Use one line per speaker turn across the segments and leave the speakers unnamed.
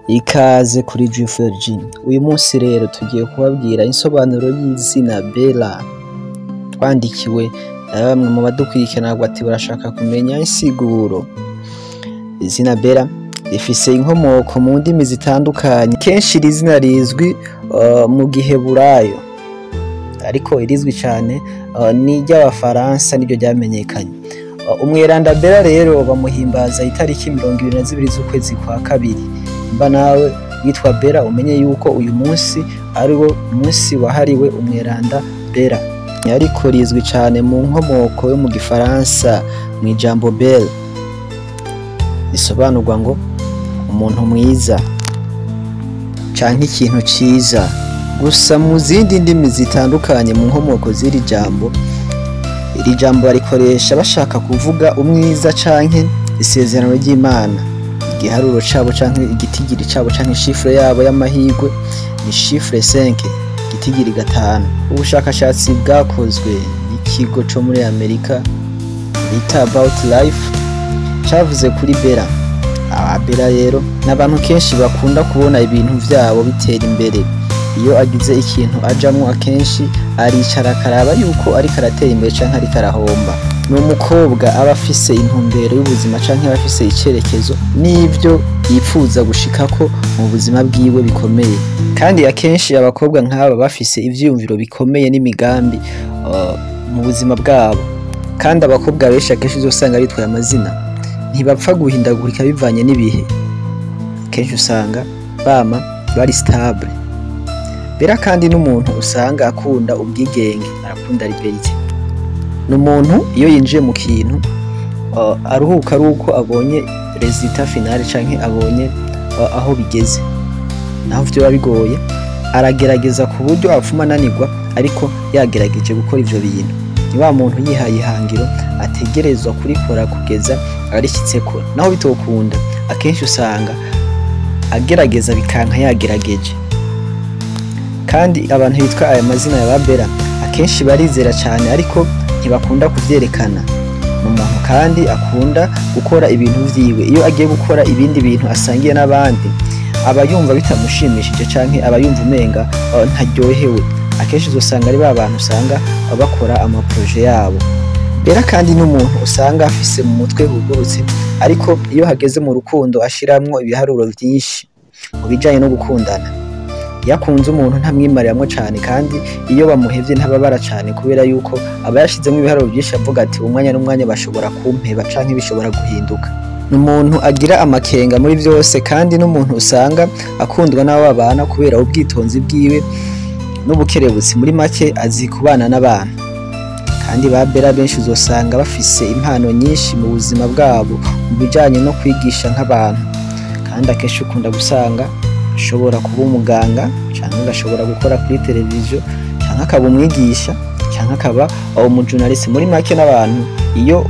Ikaze kuri G4G. Uyu munsi rero tugiye kubabwira insobanuro y'izina Bella. Twandikiwe na bamwe mu badukurikirana bati barashaka kumenya insiguro. Izina Bella rifise inkomoko mu ndimi zitandukanye. Kenshi iri zina rizwi mu giheburayo, ariko irizwi cane ni iry'Abafaransa, niryo ryamenyekanye. Umweranda Bella rero bamuhimbaza itariki 22 z'ukwezi kwa kabiri. Mba nawe witwa Bella, umenye yuko uyu munsi ari wo munsi wahariwe umweranda Bella. Ariko rizwi cane mu nkomoko yo mu gifaransa, mu ijambo belle, risobanurwa ngo umuntu mwiza canke ikintu ciza. Gusa mu zindi ndimi zitandukanye, mu nkomoko z'iri jambo, iri jambo barikoresha bashaka kuvuga umwiza canke isezerano ry'Imana. Igiharuro cabo canke igitigiri cabo canke chiffre yabo y'amahirwe ni chiffre 5, igitigiri 5. Ubushakashatsi bwakozwe n'ikigo co muri Amerika bita About Life cavuze kuri Bella. Aba Bella rero ni abantu kenshi bakunda kubona ibintu vyabo bitera imbere. Iyo agize ikintu ajamwo, akenshi aricara akaraba yuko ariko aratera imbere canke ariko arahomba. Ni umukobwa aba afise intumbero y'ubuzima canke aba afise icerekezo n'ivyo yipfuza gushikako mu buzima bwiwe bikomeye. Kandi akenshi abakobwa nk'aba bafise ivyiyumviro bikomeye n'imigambi mu buzima bwabo. Kandi abakobwa benshi akenshi uzosanga bitwaye amazina ntibapfa guhindagurika bivanye n'ibihe. Akenshi usanga bama bari stable. Bella kandi n'umuntu usanga akunda ubwigenge, arakunda liberté. Ni umuntu iyo yinjiye mu kintu aruhuka ari uko abonye résultat finale canke abonye aho bigeze. Naho vyoba bigoye, aragerageza ku buryo apfuma ananirwa, ariko yagerageje gukora ivyo bintu. Ni wa muntu yihaye ihangiro ategerezwa kurikora kugeza arishyitseko. Naho bitokunda, akenshi usanga agerageza bikanka yagerageje. Kandi abantu bitwa aya mazina ya ba Bella akenshi barizera cyane, ariko ntibakunda kuvyerekana. Ni umuntu kandi akunda gukora ibintu vyiwe. Iyo agiye gukora ibindi bintu asangiye n'abandi, aba yumva bitamushimishije canke aba yumva umenga ntaryohewe. Akenshi uzosanga ari ba bantu usanga bakora ama projets yabo. Bella kandi n'umuntu usanga afise mu mutwe hugurutse, ariko iyo hageze mu rukundo ashiramwo ibiharuro vyinshi mu bijanye no gukundana. Iyo akunze umuntu ntamwimariramwo cane, kandi iyo bamuhevye ntababara cane, kubera yuko aba yashizemwo ibiharuro vyinshi, avuga ati umwanya n'umwanya bashobora kumpeba canke bishobora guhinduka. Ni umuntu agira amakenga muri vyose, kandi n'umuntu usanga akundwa n'abo babana kubera ubwitonzi bwiwe n'ubukerebutsi. Muri make, azi kubana n'abantu. Kandi ba Bella benshi uzosanga bafise impano nyinshi mu buzima bwabo mu bijanye no kwigisha nk'abantu. Kandi akenshi ukunda gusanga ashobora kuba umuganga, canke agashobora gukora kuri televiziyo, canke akaba umwigisha, canke akaba umu journaliste. Muri make, n'abantu iyo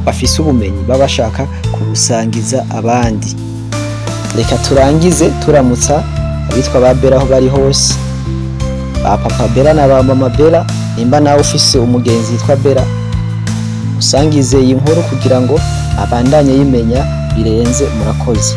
bafise ubumenyi baba bashaka kubusangiza abandi. Reka turangize turamutsa abitwa ba Bella aho bari hose, ba papa Bella na ba mama Bella. Nimba nawe ufise umugenzi yitwa Bella, usangize iyi nkuru kugira ngo abandanye yimenya birenze. Murakoze.